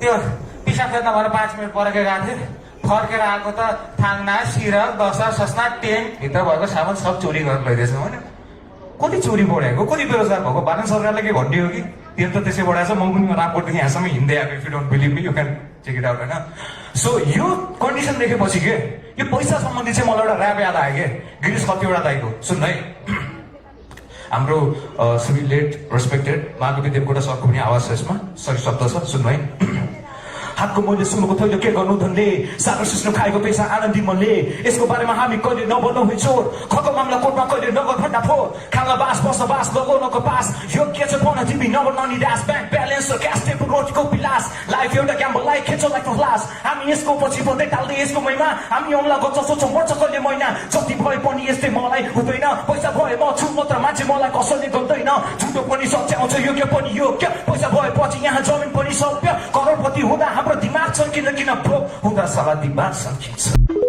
त्यो पिसाब फेर्न भनेर 5 मिनट परेकै गएको थिएँ फर्केर आएको त थाङ्ना सिरक दशा सस्ना टेन्ट भित्र भएको सामान सब चोरी गरेर लैदिएछ होइन कति चोरी बढाएको कति बेरोजगार भएको भारत सरकारले के भनिदियो कि तेल त त्यसै बढाएछ म पनि रामकोटदेखि यहाँसम्म हिँड्दै आएको if you don't believe me you can check it out होइन सो यो कन्डिसन देखेपछि के यो पैसा सम्बन्धी चाहिँ मलाई एउटा ऱ्याप याद आयो के गिरिश कतिवटा दाइको सुन है हाम्रो श्री लेट रेस्पेक्टेड महाकवि देवकोटा सरको पनि आवाज छ यसमा सरी शब्द छ सुन्नु है हातको मैले सुनको थैलो के गर्नु धनले सागर सिस्नो खाएको पैसा आनन्दी मनले यसको बारेमा हामी कहिले नबोल्नु होइ चोर खको मामला कोर्टमा कहिले नगर भण्डा फोर खाना बास बस बास लगाउनको पास योग्य छ पढ्न तिमी नगर ननी ड्यास ब्याङ्क ब्यालेन्स र क्यास टेबल रोटीको पिलास लाइफ एउटा ग्याम्बल लाइफ खेल्छ लाइफ लास हामी यसको पछि बन्दै टाल्दै यसको महिमा हामी औँला गर्छ सोचौँ मर्छ कहिले महिना जति भए पनि यस्तै मलाई हुँदैन पैसा भए म छु मात्र मान्छे मलाई कसैले गर्दैन झुटो पनि सच्याउँछ योग्य पनि योग्य पैसा भएपछि यहाँ जमिन पनि सभ्य करोडपति हुँदा हाम्रो दिमाग छन्किन किन ब्रो हुँदा साला दिमाग छन्किन्छ